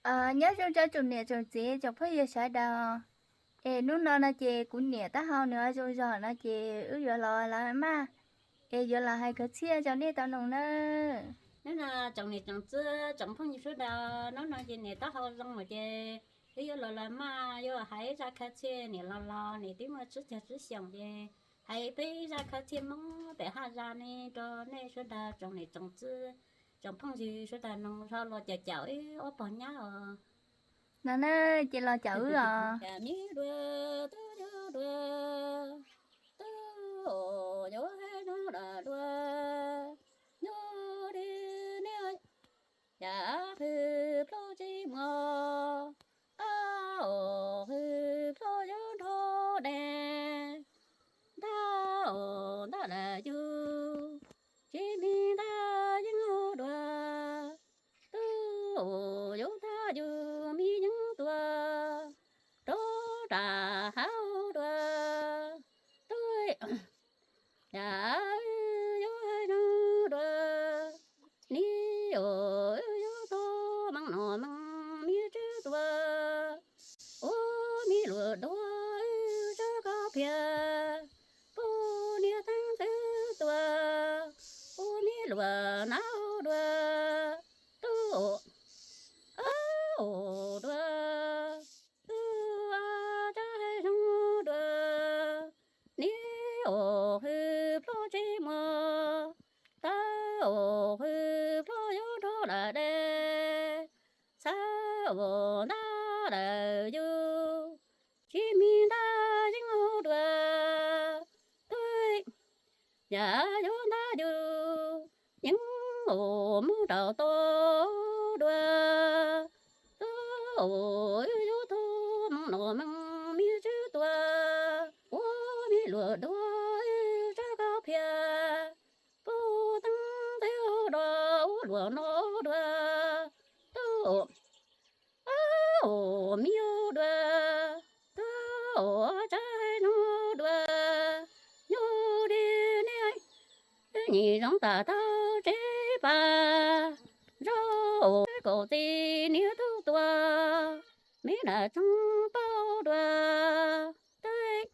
Nyob zoo rau tsoom niam tsoom txiv tsoom phooj ywg sawv daws. Es hnub no no ces kuv niam taub hau nws zoo zog no ces wb yuav los lawv maj, es yuav los hais khwv txhiaj rau nej tau noog nawb. Hnub no tsoom niam tsoom txiv tsoom phooj ywg sawv daws, hnub no ces niam taub hau zoo lawm ces wb yuav los lawv maj yuav hais zaj khwv txhiaj niam los los niam twb muaj tsib caug tsib xyoos ces hais peb zaj khwv txhiaj Hmoob pem haj zaj ne rau nej sawv daws tsoom niam tsoom txiv tsoom phooj ywg sawv daws noog, los caum caum wb ob pog nyab os. No na, ces los caum wb os. Yam mi dua, tub yug dua, tub yuav hais zoo dua, nyuj dib niaj, yam hwj plhuj tsis muaj, ab, hwj plhuj yuav nrho dej, ntag, ntag lawm yug, tsis mi ntag yeej dua, tub yuav ntag yug mi yeej tua, rov ram hav dua, tub, yam yuav hais zoo dua, ni, wb yuav tau meej nom meej mi tswb tua, ua mi luam dua wb tsab koj phiaj, pub niag teeb ntxwv tua, ua mi luam nab dua, tub, ab, dua, tub, tsab hais zoo dua, ni, hwj plhuj tsis muaj, tub, hwj plhuj yuav nrho dej, xav ua ntag lawm yug, tsis mi ntag yeej dua, tub, yam yuav ntag yug, yeej ua mus rau tod dua, tub, wb yuav tau meej nom meej mi tswb tua, ua mi luam dua wb tsab koj phiaj, pub teeb ntxwv dua, ua luam no dua, tub, ab, mi dua, tub, tsab hais zoo dua, nyuj dib niaj, nyim zoov tas tau tsev pas, zoo kaum txij niag tub tua, mi nam tsoog paub dua, tub,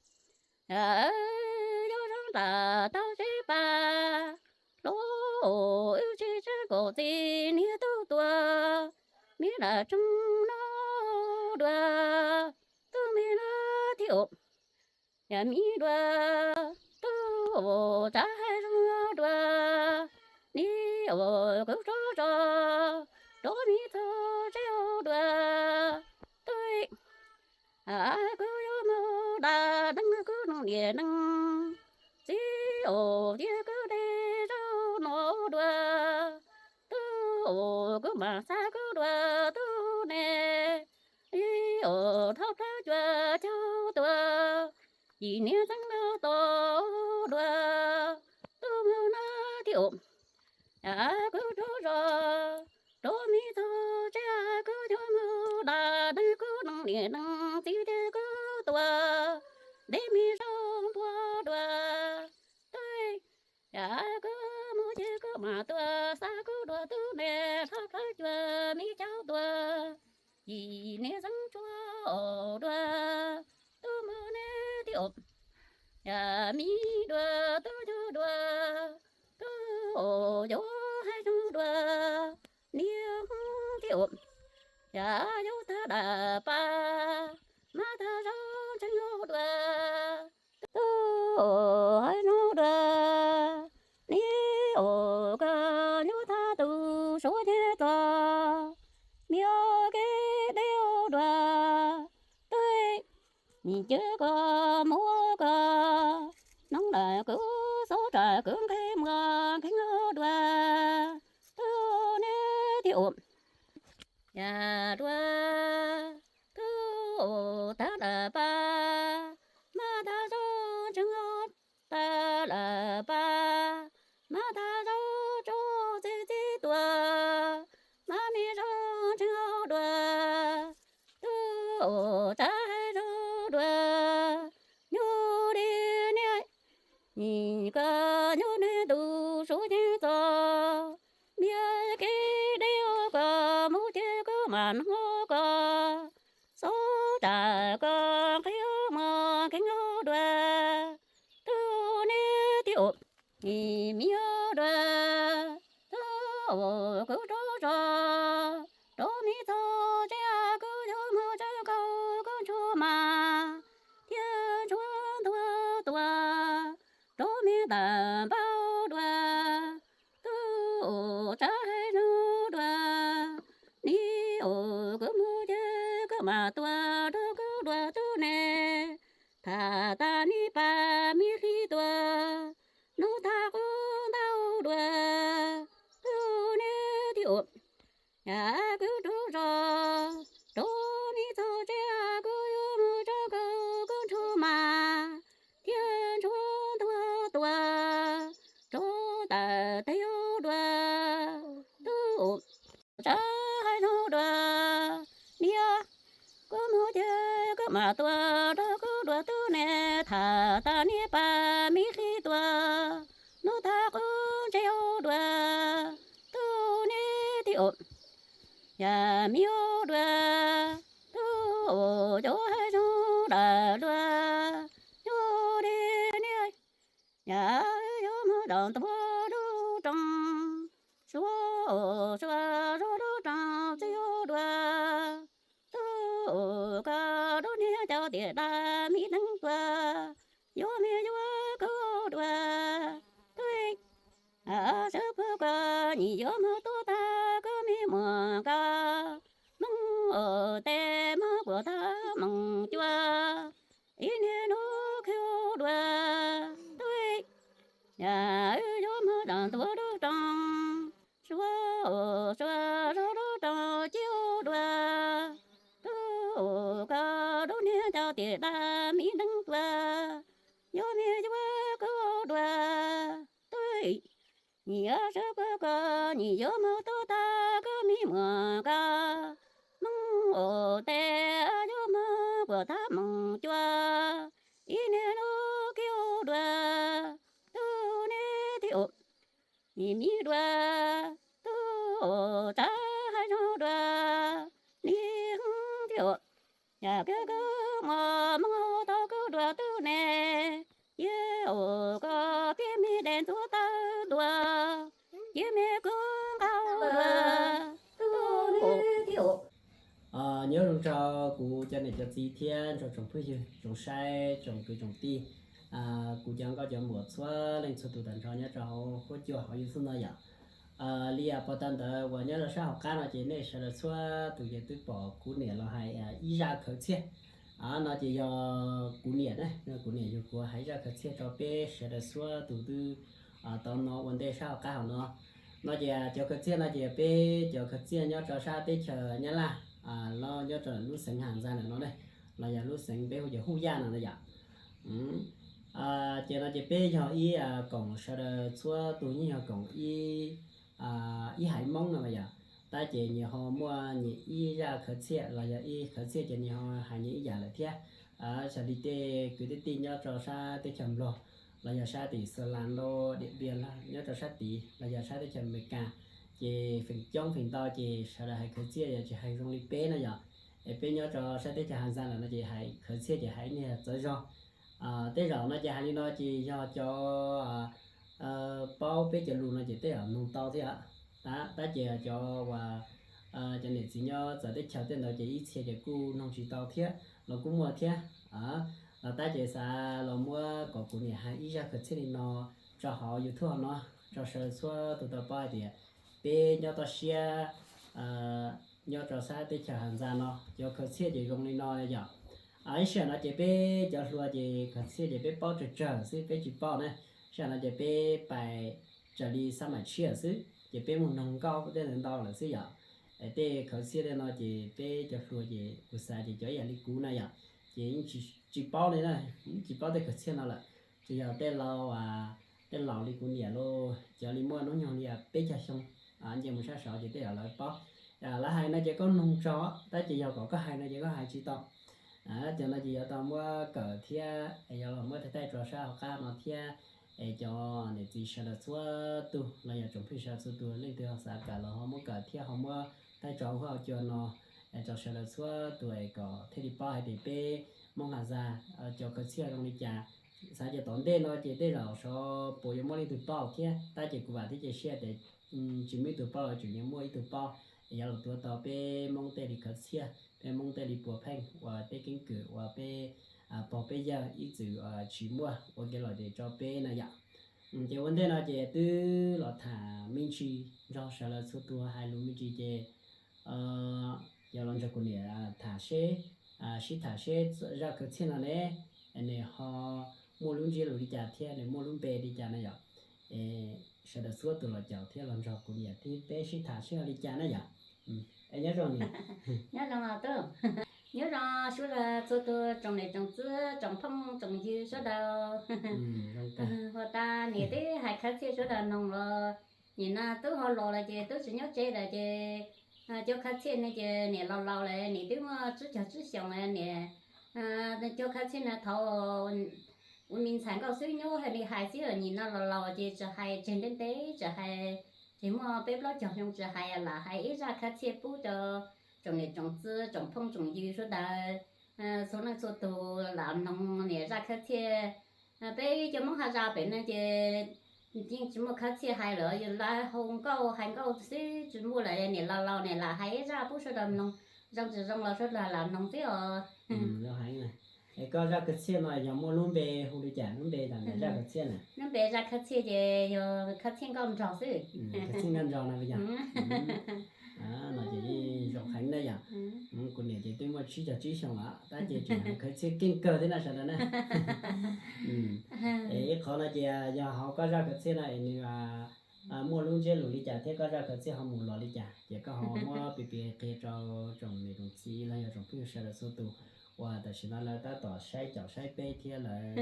yog zoov tas tau tsev pas, hlob, wb tsis tseeb kaum txij niag tub tua, mi nam tsoog no dua, tub mi na thiab, yam mi dua, tub, tsab hais zoo dua, ni, kuv rov zos rov mi txog tsev dua, tub, kuv yuav mus da deev kuv noog niam neeg txiv, tias kuv de zaub no dua, tub, kuv mam xa kuv dua tub ne, thov plawv cua caug tua, yim niag txeeb no tos dua, tub mus na thiab, kuv rov zos rov mi txog tsev, kuv yuav mus da deev kuv noog niam neeg txiv, tias kuv tua de me zaub npua dua, tub, kuv mus ces kuv mam tua, xa kuv dua tub ne, thov plawv cua mi caug tua, yim niag txeeb tsuag dua, tub mus ne thiab, yam mi dua, tub yug dua, tub, yuav hais zoo dua, niag thiab, yam yuav tag dam pas, mas tag zaub ntseeg dua, tub, hais zoo dua, niag koj yuav tag tus suav nyiaj txog, mi kev deb dua, tub, nim cia koj mus koj, hnub ntawd kuv xub ram kuv nqhis muag nqhis dua, tub niag thiab, yam dua, tub, tag dam pas, mas tag zaub ntseeg tag dam pas, mas tag zaub tsuag txi txi tua, mas me zaub ntseeg dua, tub, tsab hais zoo dua, nyuj dib niaj, nim koj nyuj niag tus suav nyiaj txog, mi kev deb koj mus ces kuv mam nug ko, xub tas ko nqhis mus kheev dua, tub niag tij ub, mi mi dua, tub ub kuv rov zos, rov mi txog tsev kuv yuav mus tsev nkaus kuv ntshua mas, thiab ntshua ntuag tuag, rov mi tawm npau dua, tub ub tsav hais zoo dua, niag ub kuv mus ces kuv mam tuaj rau kuv dua tub ne, tham tas niag pab mi hli tuaj, hnub thaj qub ntau dua, tub niag tij ub, yam kuv rov zos, rov mi txog tsev kuv yuav mus tsev nkaus kuv ntshua mas, thiab ntshua ntuag tuag, rov tawm tes dua, tub ub tsav hais zoo dua, niag kuv mus ces kuv mam tuaj rau kuv dua tub ne, tham tas niag pab mi hli tuaj, hnub thaj qub ntse dua, tub niag tij ub, yam mi dua, tub ub cov hais zoo dawm dua, yog li niag, yam yuav mus zaum ntua lub rooj, suav suav zog lub rooj txij dua, tub ub koj lub niag cov tiam dab mi deev tuaj, yuav me yuav kuv dua, tub sawv puag koj nyiam yuav mus tuaj tag kuv me muam koj, Hmoob ua teb Hmoob puag tag Hmoob cua, ib niag lub khiv dua, tub yam yuav mus zaum ntua lub rooj, suav suav zog lub rooj txij dua, tub koj lub niag cov tiam dab mi deev tuaj, yuav me yuav kuv dua, tub nyiam sawv puag koj nyiam yuav mus tuaj tag kuv me muam koj, Hmoob ua teb yuav mus puag tag Hmoob cua, ib niag lub khiv dua, tub niag tij ub, mi mi dua, tub ub tsav hais zoo dua, niag tij ub, yam kuv kuv muaj Hmoob tau kuv dua tub ne, cia ua koj pib me dej ntxuav tawv dua, cia me kuv nqaus dua, tub niag tij ub. Nyob zoo rau kuv cov niam cov txiv thiab rau tsoom phooj ywg tsoom saib tsoom kwv tsoom tij, kuv cov nkauj cov muam txhua leej txhua tus tag nrho nyob rau hauv huab cua hauv YouTube no yom. Li yam puag ta ntawd uas nyob rau sab hauv qab no ces nej sawv daws txhua tus ces twb pom kuv niam los hais ib zaj khaws txhiaj. No ces yog kuv niam ne, yog kuv niam yug kuv hais ib zaj khaws txhiaj rau peb sawv daws txhua tus twb tau hnov ua ntej sab hauv qab hauv no. No ces cov khaws txhiaj no ces peb cov khaws txhiaj nyob rau sab teb chaws Nyab Laj, los nyob rau lub xeev Has Ntxas ntawm no ne, los yog lub xeev peb hu ces Huj Yaj no na yom. Ces no ces peb yog ib koom sawv daws txhua tus yeej yog koom ib, ib haiv Hmoob no mas yom. Tab ces nyias ho muaj nyias ib zaj khaws txhiaj los yog ib khaws txhiaj ces nyias ho hais nyias ib yam lawm thiab. Xws li tej kwv tij tij nyob rau sab teb chaws Nplog los yog sab tim Xas Las los Diam Npias los nyob rau sab tid los yog sab teb chaws Amelikas, ces feem coob feem ntau ces sawv daws hais khaws txhiaj yog tsis hais zoo li peb no yom. Es peb nyob rau sab teb chaws Has Ntxas lawm no ces hais khaws txhiaj ces hais niag txawv zog. Tej zaum no ces hais li no ces yog cov paub peb cov lus no ces tej zaum nug tau thiab. Tab ces cov uas cov niam txiv nyob txawv teb chaws tej ntawd ces ib txhia ces kuj nug tsis tau thiab los kuj muaj thiab. Los tab ces xav los muab kom kuv niam hais ib zaj khaws txhiaj li no rau hauv YouTube no rau sawv daws txhua tus tau paub hais tias peb nyob toj siab nyob rau sab teb chaws Has Ntxas no cov khaws txhiaj ces zoo li no yom. Ib sij hawm no ces peb cov hluas ces khaws txhiaj ces peb paub tsawg tsawg xwb peb tsis paub na. Sij hawm no ces peb pais raws li xab maim tshiab xwb ces peb mus noog nkauj tej ntawd ntau lawm xwb yom. Tej khaws txhiaj tej no ces peb cov hluas ces kuv xav ces cov ib yam li kuv na yom, ces yeej tsis paub li na, tsis paub tej khaws txhiaj no lawm. Tsuas yog tej laus, tej laus li kuv niam los cov li muaj hnub nyoog li peb caug xyoo nce mus sab saud ces tej zaum lawv paub. Lawv hais no ces koj noog tso, tab ces yog kom koj hais no ces koj hais tsis tau. Cov no ces yuav tau muab kawm thiab es yuav los muab thaij thaij tso sab hauv qab no thiab. Es cov niam txiv sawv daws txhua tus los yog tsoom phooj ywg sawv daws txhua tus leej twg ho xav kawm los ho muab kawm thiab ho muab thaij tso huab cua no. rau sawv daws txhua tus es kom thiaj li paub hais tias peb Hmoob Hav Zaj cov khawv txhiaj zoo li cas. Xav tias tom ntej no ces tej zaum xyov puas yuav muaj leej twg paub thiab, tab ces kuv vam thiab cia siab tias tsis muaj ib tug paub los tseem yuav muaj ib tug paub es yuav los tuav tau peb Hmoob tej li khawv txhiaj, peb Hmoob tej li puav pheej uas peb keeb kwm uas peb pog peb yawg ib txwm tsis muaj ua kev lom zem rau peb na yom. Ces ua ntej no ces twb los tham me ntsis nrog sawv daws txhua tus hais lus me ntsis ces yog los nrog kuv niam tham seb, sib tham seb zaj khawv txhiaj no ne, nws ho muaj lub ntsiab lus li cas thiab nws muaj lub npe li cas na yom. Sawv daws txhua tus los caum thiab los nrog kuv niam thiab peb sib tham seb ho li cas na yom. Nyob zoo, nyob zoo tub, nyob zoo sawv daws txhua tus tsoom niam tsoom txiv tsoom phooj tsoom ywg sawv daws. Ua tas niam twb hais khawv txhiaj sawv daws mloog los, nim no tub ho los lawm ces tub tsis nyob tsev lawm ces cov khawv txhiaj no ces niam laus laus lawm, niam twb muaj tsib caug tsib xyoos lawm niam. Cov khawv txhiaj no thaum ua me ntxhais nkauj xwb nyob hais li hais xwb, nim no los laus ces tsis hais, tseg ntev ntev tsis hais, ces muaj peb plaub caug xyoo tsis hais lam hais ib zaj khawv txhiaj pub rau tsoom niam tsoom txiv tsoom phooj tsoom ywg sawv daws txhua leej txhua tus lam mloog niam zaj khawv txhiaj. Peb cov Hmoob Hav Zaj pem no ces yeej tsis muaj khawv txhiaj hais lawm, yog lawv hu nkauj hais nkauj xwb tsis muaj lawm, niam laus laus niam lam hais ib zaj pub sawv daws mloog, zoo tsis zoo los sawv daws lam mloog xwb os. Es koj zaj khawv txhiaj no yog muaj lub npe hu li cas, lub npe zaj khawv txhiaj na? Lub npe zaj khawv txhiaj ces yog khawv txhiaj nkauj nraug xwb. Khawv txhiaj nkauj nraug no yog no ces yeej zoo heev na yom. Kuv niam ces twb muaj tsib caug tsib xyoos lawm tab ces tseem hais khawv txhiaj keej kawg thiab na sawv daws na. Es ib qhov no ces yog hauv koj zaj khawv txhiaj no es nws muaj lub ntsiab lus li cas thiab koj zaj khawv txhiaj ho mus los li cas ces koj ho muab piav piav qhia rau tsoom niam tsoom txiv los yog tsoom phooj ywg sawv daws txhua tus uas tam sim no lawv tab tom saib caum saib peb thiab lawv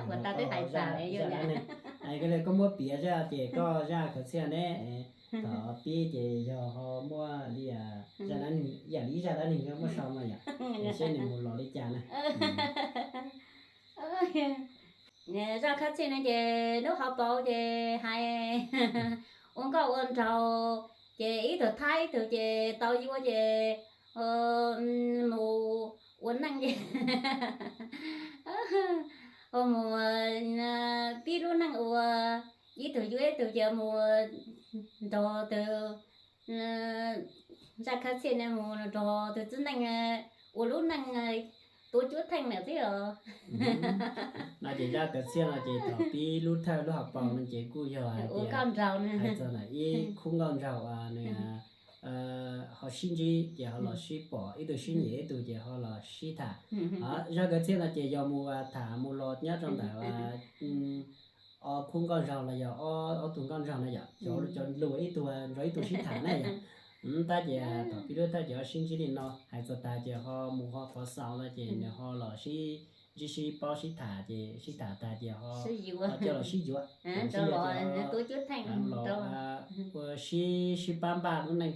ua tab twb hais zaj dab neeg. Koj muab piav zaj ces koj zaj khawv txhiaj ne, thaum pib ces yog ho muaj li zaj dab neeg, ib yam li ib zaj dab neeg muab sau no yom, es seb nws mus los li cas na. Zaj khawv txhiaj no ces lub hauv paus ces hais ua nkauj ua nraug, ces ib tug thaib ib tug ces tau yuav ces mus ua neej ces mus pib lub neej ua, ib tug yuav ib tug ces mus nrog tus, zaj khawv txhiaj no mus nrog tus txiv neej ua lub neej tua cuab theej lawm xwb os. No ces zaj khawv txhiaj no ces thaum pib lub thawj lub hauv paus no ces kuj yog hais tias hais txog ntawm ib khub nkauj nraug nws ho sib ntsib ces ho los sib pom, ib tug sib nyiam ib tug ces ho los sib tham. Zaj khawv txhiaj no ces yog mus tham mus los nyob rau ntawm ob khub nkauj nraug los yog ob tug nkauj nraug na yom, cov lus ib tug nrog ib tug sib tham na yom. Tab ces thaum pib lub thawj ces ho sib ntsib li no, hais txog tas ces ho mus ho qhov xaus no ces nws ho los sib ntsib sib paub sib tham ces sib tham tas ces ho coj los sib yuav, sib yuav ces los ua sib sib pab npaj lub neej,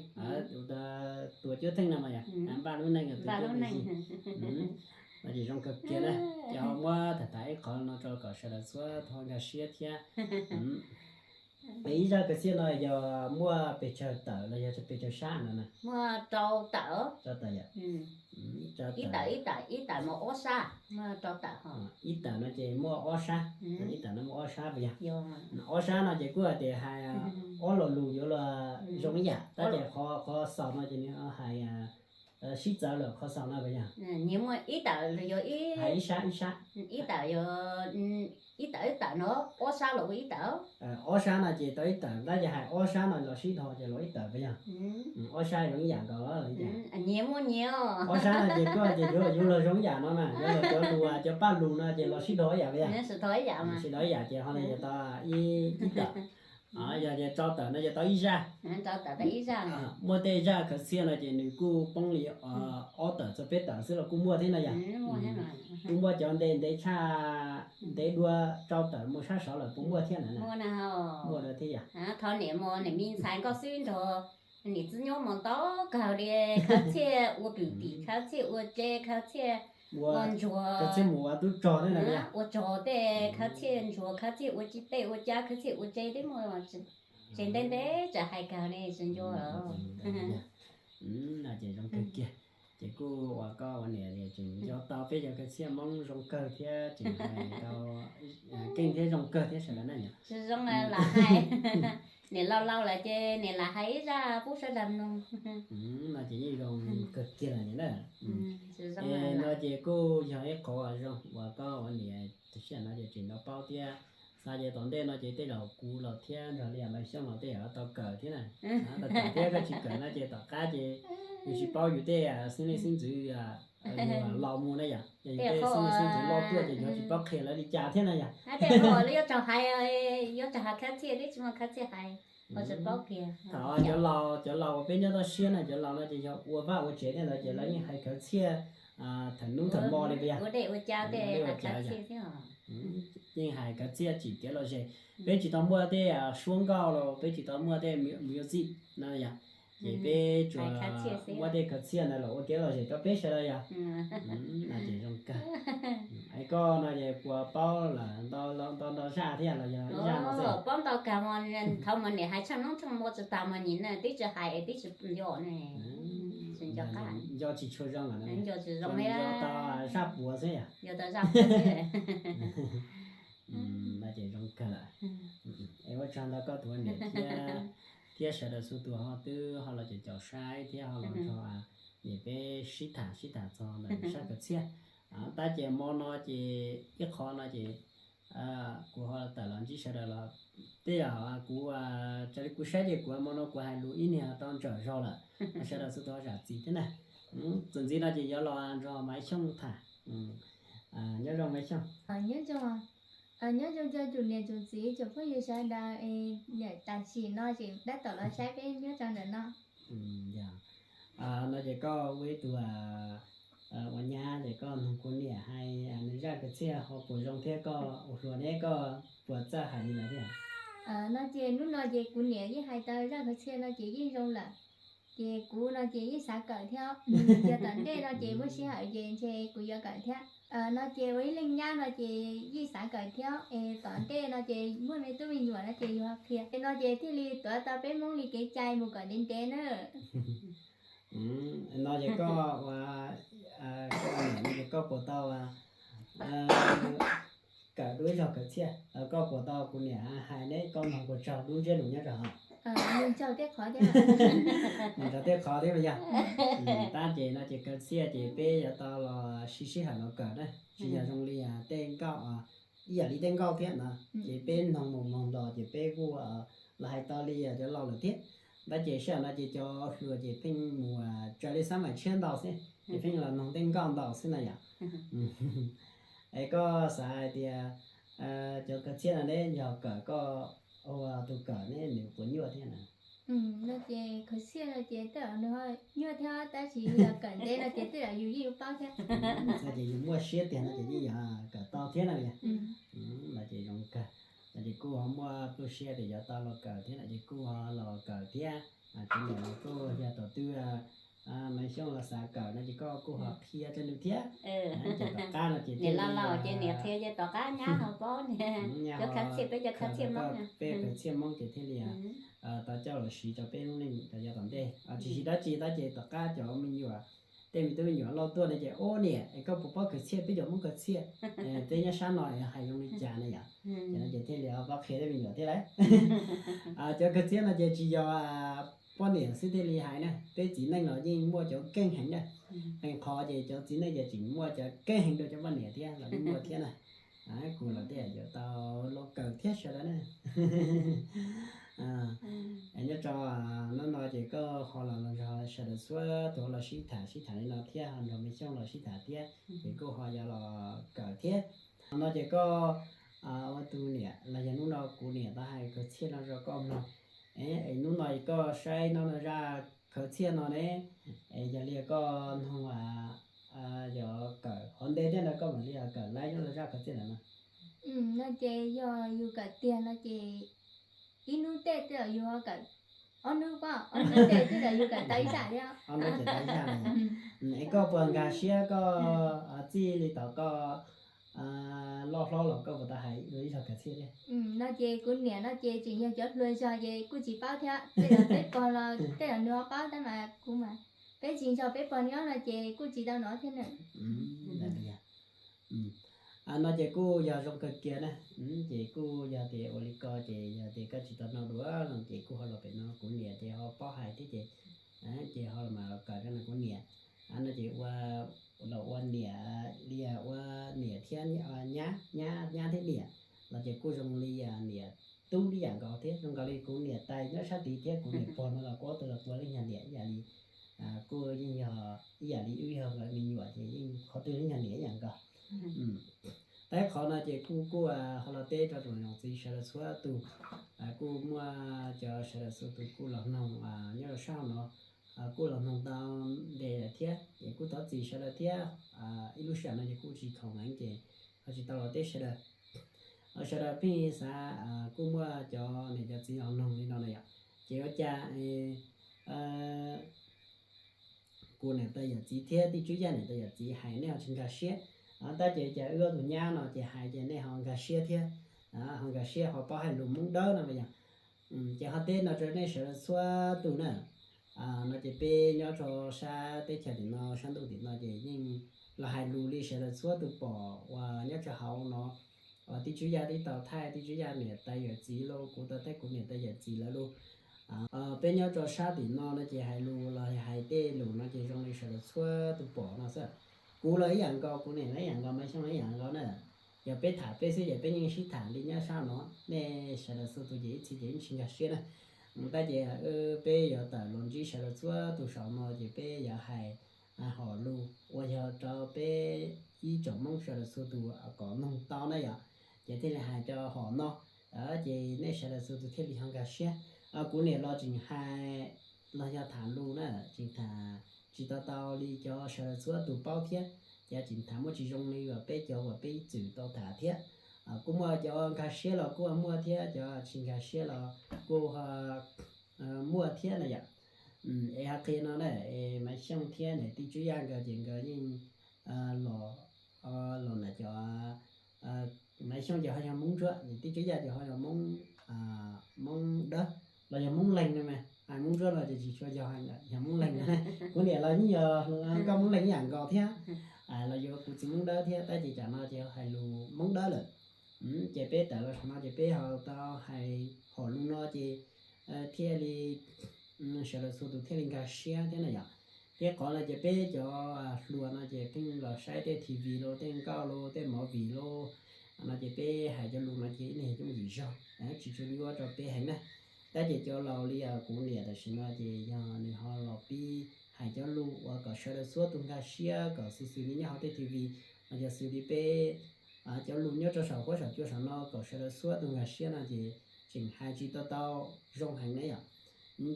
tua cuab theej no mas yog npaj lub neej tua cuab theej. No ces zoo kawg kiag na, ces ho muab tham tham ib qho no rau kom sawv daws txhua tus nkag siab thiab. Es ib zaj khawv txhiaj no yog muaj pes tsawg tawm los yog pes tsawg sab no na? Muaj rau tawm. Rau tawm yom. Ib tawm, ib tawm, ib tawm mus ob sab, muaj rau tawm ho. Ib tawm no ces muaj ob sab, ib tawm no muaj ob sab puas yog? Ob sab no ces kuj hais tias hais ob lo lus yuav luag zoo ib yam, tab sis qhov xaus no ces nws hais sib txawv lawm qhov xaus no puas yog? Nyias muaj ib tawm los yog ib, hais ib sab ib sab. Ib tawm yog ib tawm ib tawm no, ob sab los ua ib tawm. Ob sab no ces tau ib tawm, tab sis hais ob sab no los sib dhos ces los ib tawm puas yog? Ob sab zoo ib yam nkaus los? Nyias muaj nyias. Ob sab no ces koj ces yuav yuav luag zoo ib yam no mas, yuav luag cov lus cov paj lus no ces los sib dhos ib yam puas yog? Sib dhos ib yam ces ho no yog tau ib tawm. Yog ces rau tawm no ces tau ib zaj. Muaj tej zaj khawv txhiaj no ces nws kuj poob li ob tawm txog peb tawm xwb los kuj muaj thiab no yom. Kuj muaj cov ntev ntev tshaj, ntev dua rau tawm mus sab saud lawm puas muaj thiab na? Muaj dua thiab yom. Thaum niam mus niam me ntxhais nkauj xwb nrog niam txiv nyob mus ntau kawg li, khawv txhiaj ua kwm tim, khawv txhiaj ua tsev, khawv txhiaj ua ntsuag, khawv txhiaj mus ua tub rog, ua rog tej, khawv txhiaj ntsuag, khawv txhiaj ua tsis tej ua cab, khawv txhiaj ua tsev twb muaj, tsev ntev ntev tsam hais kawg li tsis ncua. No ces zoo kawg kiag. Ces kuj ua koj ua niam tseem nco tau peb cov kawg txhiaj Hmoob zoo kawg thiab tseem hais tau keej thiab zoo kawg thiab sawv daws na yom. Zoo lam hais, niam laus laus lawm ces niam lam hais ib zaj pub sawv daws mloog. No ces yeej zoo kawg kiag lawm na. No ces kuj yog ib qhov zoo uas koj ua niam tam sim no ces tseem tau paub thiab. Xav ces tom ntej no ces tej zaum kuv los thiab nrog li Maiv Xyooj los tej zaum tau kawm thiab na. Tau kawm thiab, koj tsis kawm no ces tom qab ces yus tsis paub yus tej xeeb leej xeeb ntxwv los mus na yom. Yog yus tej xeeb leej xeeb ntxwv loj tuaj ces yus tsis paub qhia lawv li cas thiab na yom. Tej qhov lawv yuav tsum hais, yuav tsum hais khawv txhiaj, twb tsis muaj khawv txhiaj hais, tsis paub qhia. Thaum cov laus, cov laus uas peb nyob toj siab na, cov laus no ces yog ua vaj ua tsev thiab ntawd ces lawv yeej hais khawv txhiaj thaum hnub thaum hmo li puas yog? Ua dej ua cawv tej hais khawv txhiaj thiab. Yeej hais khawv txhiaj tsim kev lom zem. Peb tsis tau muaj tej suab nkauj los peb tsis tau muaj tej music no yom, ces peb tsuas muab tej khawv txhiaj ntawd los ua kev lom zem rau peb sawv daws yom. No ces zoo kawg. Es koj no ces puas paub lawm ntau ntau zaj thiab los yog ib zaj no xwb? Paub ntau kawg, thaum mas niam hais tsheej hnub tsheej hmo tsis tas mas nim no twb tsis hais es twb tsis nco ne. Nco tsis tshua zoo lawm, nco tsis zoo, nco tau zaj puav xwb yom. Nco tau zaj puav xwb. No ces zoo kawg lawm. Es ua tsaug ntau koj tus ua niam thiab, thiab sawv daws txhua tus ho twb ho los caum caum saib thiab ho los nrog niam peb sib tham sib tham txog ntawm zaj khawv txhiaj. Tab ces hmo no ces ib qho no ces kuv ho tawm los ntsib sawv daws los tej zaum kuv, raws li kuv saib ces kuv hmo no kuv hais lus ib niag tau ntsawm zog lawm, sawv daws txhua tus zam txim thiab na. Txuas ntxiv no ces yuav los nrog Maiv Xyooj tham. Nyob zoo Maiv Xyooj. Nyob zoo, nyob zoo tsoom niam tsoom txiv tsoom phooj ywg sawv daws, niam tam sim no ces tab tom los saib peb nyob rau ntawm no. No ces koj ua ib tug ua nyab ces koj nug kuv niam hais nws zaj khawv txhiaj ho puas zoo thiab koj ua hluas ne koj puas txawj hais li lawm thiab? No ces hnub no ces kuv niam yeej hais tau zaj khawv txhiaj no ces yeej zoo lawm. Ces kuv no ces yeej xav kawm thiab, yog tom ntej no ces muaj sij hawm ces ntshe kuv yuav kawm thiab. No ces ua ib leej nyab no ces yeej xav kawm thiab es tom ntej no ces muaj me tub me nyuam no ces yus ho qhia no ces thiaj li tuav tau peb Hmoob li kev cai mus kom ntev ntev na. No ces koj ua, koj ua niam no ces koj puas tau kawm dua ib zog khawv txhiaj, koj puas tau kuv niam hais ne koj mloog puas tsaug dub ntsiab lus nyob rau hauv? Nws nrog tej qhov thiab yog. Tab ces no ces khawv txhiaj ces peb yuav tau los sib sij hawm los kawm na, tsis yog zoo li tej nkauj, ib yam li tej nkauj thiab no, ces peb mloog mus mloog los ces peb kuj los hais tau li cov laus lawm thiab. Tab ces sij hawm no ces cov hluas ces pheej mus tsaws li xab maim tshiab ntau xwb, ces pheej los mloog tej nkauj ntau xwb na yom. Es koj xav hais tias cov khawv txhiaj no ne yog kawm koj ua tus kawm ne nws puas nyuaj thiab na? No ces khawv txhiaj no ces tej zaum nws ho nyuaj thiab tab sis yog kawm ntev no ces tej zaum yus yeej yuav paub thiab. Ces yus muaj siab tiag no ces yeej yuav kawm tau thiab na yom. No ces zoo kawg, no ces kuj ho muaj lub siab tias yuav tau los kawm thiab no ces kuj ho los kawm thiab. Kuv niam los kuj yog thaum twg Maiv Xyooj los xav kawm no ces koj kuj ho qhia rau nws thiab. Ces tom qab no ces niam los laus ces niam qhia ces tom qab nyab ho paub, cov khawv txhiaj, peb cov khawv txhiaj Hmoob, peb khawv txhiaj Hmoob ces thiaj li tau coj los siv rau peb lub neej rau yav tom ntej. Tsis siv dab tsi tab ces tom qab cov me nyuam, tej me tub me nyuam loj tuaj no ces ua niam es koj puas paub khawv txhiaj, peb cov Hmoob khawv txhiaj, peb nyob sab no hais zoo li cas na yom. Ces no ces thiaj li paub qhia tej me nyuam thiab lauj. Cov khawv txhiaj no ces tsis yog poj niam xwb thiaj li hais na, peb txiv neej los yeej muaj cov keej heev na. Qee qhov ces cov txiv neej ces tseem muaj cov keej heev dua cov poj niam thiab los yeej muaj thiab na. Kuv los tej yuav tau los kawm thiab sawv daws na. Nyob rau hnub no ces koj ho los nrog sawv daws txhua tus los sib tham sib tham li no thiab ho nrog Maiv Xyooj los sib tham thiab, ces kuj ho yuav los kawm thiab. No ces koj ua tus niam los yog hnub no kuv niam tau hais khawv txhiaj no rau koj mloog, es hnub no koj saib no no zaj khawv txhiaj no ne, es yog li koj noog yog kawm qhov ntej thiab no koj mam li kawm laib no zaj khawv txhiaj no. No ces yog yus kawm tiag no ces ib hnub tej twb yog yus ho kawm, ob hnub, ob hnub tej twb yog yus kawm tau ib zaj thiab. Ob hnub ces tau ib zaj no. Es koj puas nkag siab koj txij li thaum koj loj hlob los koj puas tau hais ib zag khawv txhiaj thiab? No ces kuv niam no ces tseem yog cov hluas zog ces kuj tsis paub thiab, tej zaum peb pog los tej zaum nws ho paub tab mas kuv mas Peb tsis nrog peb pog nyob no ces kuj tsis tau nov thiab na. No ces kuj yog zoo kawg kiag na. Ces kuj yog tias ua li ko ces yog tias koj tsis tau nov dua no ces kuj ho los pem no kuv niam ces ho paub hais thiab ces, ces ho los mam los kawm rau no kuv niam. No ces ua, los ua niam li ua niam thiab nyab, nyab thiab niam los ces kuj zoo li niam tub ib yam nkaus thiab, zoo nkaus li kuv niam tais nyob sab tid thiab kuv niam pog no los kuj ob tug los ua li nyuag niam ib yam li, kuj yeej yog ib yam li wb yog nkawd me nyuam ces yeej qhov twg li nyuag niam ib yam nkaus. Tab sis qhov no ces kuj kuj ho los teb rau tsoom niam txiv sawv daws txhua tus, kuj muaj cov sawv daws txhua tus kuj los mloog nyob rau sab hauv no, kuj los mloog tau ntev lawm thiab ces kuj thov txim sawv daws thiab. Ib lub sij hawm no ces kuj tsis khoom heev ces ho tsis tau los teb sawv daws. Sawv daws pheej xav, kuj muaj cov niam cov txiv los mloog li no na yom, ces ua cas kuv niam tais yawm txiv thiab Tij Tswb Yaj niam tais yawm txiv hais nej ho tsis nkag siab, tab ces cas wb ob tug nyab no ces hais ces nej ho nkag siab thiab, ho nkag siab ho paub hais lus Hmoob Dawb no mas yog. Ces ho teb no rau nej sawv daws txhua tus na, no ces peb nyob rau sab teb chaws tim no sab ntuj tim no ces yeej los hais lus li sawv daws txhua tus pom uas nyob rau hauv no, uas Tij Tswb Yaj twb tau thaij Tij Tswb Yaj niam tais yawm txiv los kuv tau thaij kuv niam tais yawm txiv lawv lus. Peb nyob rau sab tim no no ces hais lus los hais tej lus no ces zoo li sawv daws txhua tus pom no xwb. Kuv los ib yam nkaus, kuv niam los ib yam nkaus, Maiv Xyooj los ib yam nkaus na. Yog peb tham peb xwb ces peb yeej sib tham li nyob sab no, nej sawv daws txhua tus ces ib txhia ces yeej tsis nkag siab na. Tab ces peb yuav tawm los ntsib sawv daws txhua tus saum no ces peb yuav hais hom lus uas yog rau peb ib tsoom Hmoob sawv daws txhua tus kom mloog tau na yom, ces thiaj li hais cov hom no, ces nej sawv daws txhua tus thiaj li ho nkag siab. Kuv niam los tseem hais los yog tham lus na, tseem tham tsis tau tau li cov sawv daws txhua tus paub thiab, ces tseem tham muaj tsis zoo li uas peb cov uas peb ib txwm tau tham thiab. Kuj muaj cov nkag siab los kuj muaj thiab, cov tsis nkag siab los kuj muaj thiab na yom. Es hais qhia no na, Maiv Xyooj thiab niam Tij Tswb Yaj nkawd ces nkawd yeej los, los na cov, Maiv Xyooj ces ho yog Hmoob Ntsuab, niam Tij Tswb Yaj ces ho yog Hmoob, Hmoob Dawb los yog Hmoob Leeg no mas, hais Hmoob Ntsuab no ces tsis tshua yog, yog Hmoob Leeg no. Kuv niam los yeej yog nkauj Hmoob Leeg ib yam nkaus thiab, los yuav kuv txiv Hmoob Dawb thiab, tab ces tam no ces hais lus Hmoob Dawb lawm. Ces peb tawm los saum no ces peb ho tau hais hom lus no ces thiaj li sawv daws txhua tus thiaj li nkag siab thiab na yom. Thiab qhov no ces peb cov hluas no ces pheej los saib tej T V los tej nkauj los tej movie los no ces peb hais cov lus no ces ib leeg coj mus yim zog, tsis tshua nyuaj rau peb heev na. Tab ces cov laus li kuv niam tam sim no ces yog nws ho los pib hais cov lus uas kom sawv daws txhua tus nkag siab kom xws xws li nyob hauv tej T V, los yog xws li peb cov lus nyob rau saum huab saum cua saum no kom sawv daws txhua tus nkag siab no ces tseem hais tsis tau tau zoo heev na yom.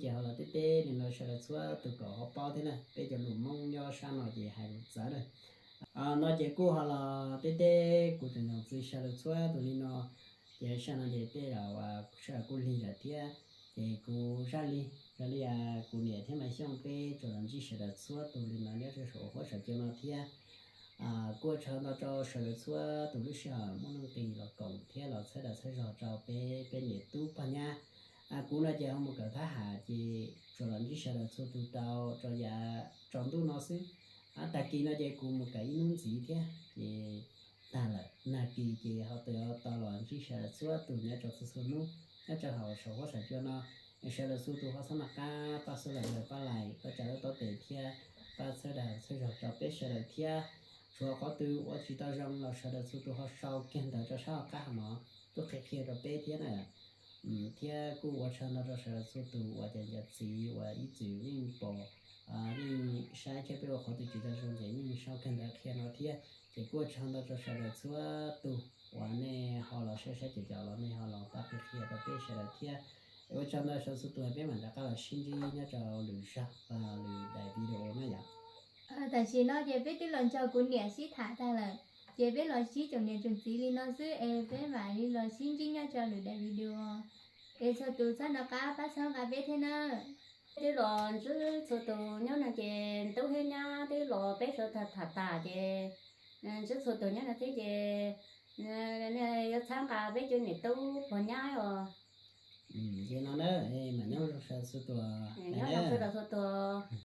Ces ho los teb teb li no sawv daws txhua tus kom ho paub thiab na, peb cov lus Hmoob nyob sab no ces hais lus txawv na. No ces kuj ho los teb teb kuv tsoom niam txiv sawv daws txhua tus li no, ces sab no ces tej zaum sawv daws kuj lig lawm thiab, ces kuv Zaj Lig, Zaj Lig, kuv niam thiab Maiv Xyooj peb tsuas los ntsib sawv daws txhua tus li no nyob rau saum huab saum cua no thiab. Kuj ua tsaug ntau rau sawv daws txhua tus lub sij hawm muaj nuj nqis los koom thiab los txhawb dag txhawb zog rau peb, peb niam tub pog nyab. Kuv no ces ho mus kawm thab ham ces tsuas los ntsib sawv daws txhua tus tau rau yav tsaus ntuj no xwb. Tag kis no ces kuv mus kawm ib hnub ntxiv thiab ces tag lawm, nag kis ces ho tau los ntsib sawv daws txhua tus nyob rau txhua txhua hnub nyob rau hauv saum huab saum cua no. Sawv daws txhua tus ho txhob nco qab pab xub lawm pab like, pab tsa lub taub tes thiab pab txhawb dag txhawb zog rau peb sawv daws thiab. Tsuav qhov twg ua tsis tau zoo los sawv daws txhua tus ho sau kiag ntawv rau sab hauv qab hauv no tuaj qhia qhia rau peb thiab na. Thiab kuj ua tsaug ntau rau sawv daws txhua tus uas cov niam txiv uas ib txwm yeej pom, yeej saib thiab peb ua qhov twg tsis tau zoo ces yeej sau kiag ntawv qhia no thiab. Ces kuj ua tsaug ntau rau sawv daws txhua tus uas nej ho los saib saib cov cov los nej ho los pab qhia qhia rau peb sawv daws thiab. Es ua tsaug ntau sawv daws txhua tus, peb mam rov qab los sib ntsib nyob rau lwm zag, lwm daim video na yom. Tam sim no ces peb twb los nrog kuv niam sib tham tag lawm, ces peb los ntsib tsoom niam tsoom txiv li no xwb es peb mam li los sib ntsib nyob rau lwm daim video. Es txhua tus txhob nco qab pab txhawb nqa peb thiab na. Twb los ntsib txhua tus nyob no ces tub thiab nyab twb los peb sawv daws tham tham tas ces ntsib txhua tus nyob no thiab ces yuav txhawb nqa peb cov niam tub pog nyab os. Ces no na, mam nyob zoo sawv daws txhua tus. Nyob zoo sawv daws txhua tus.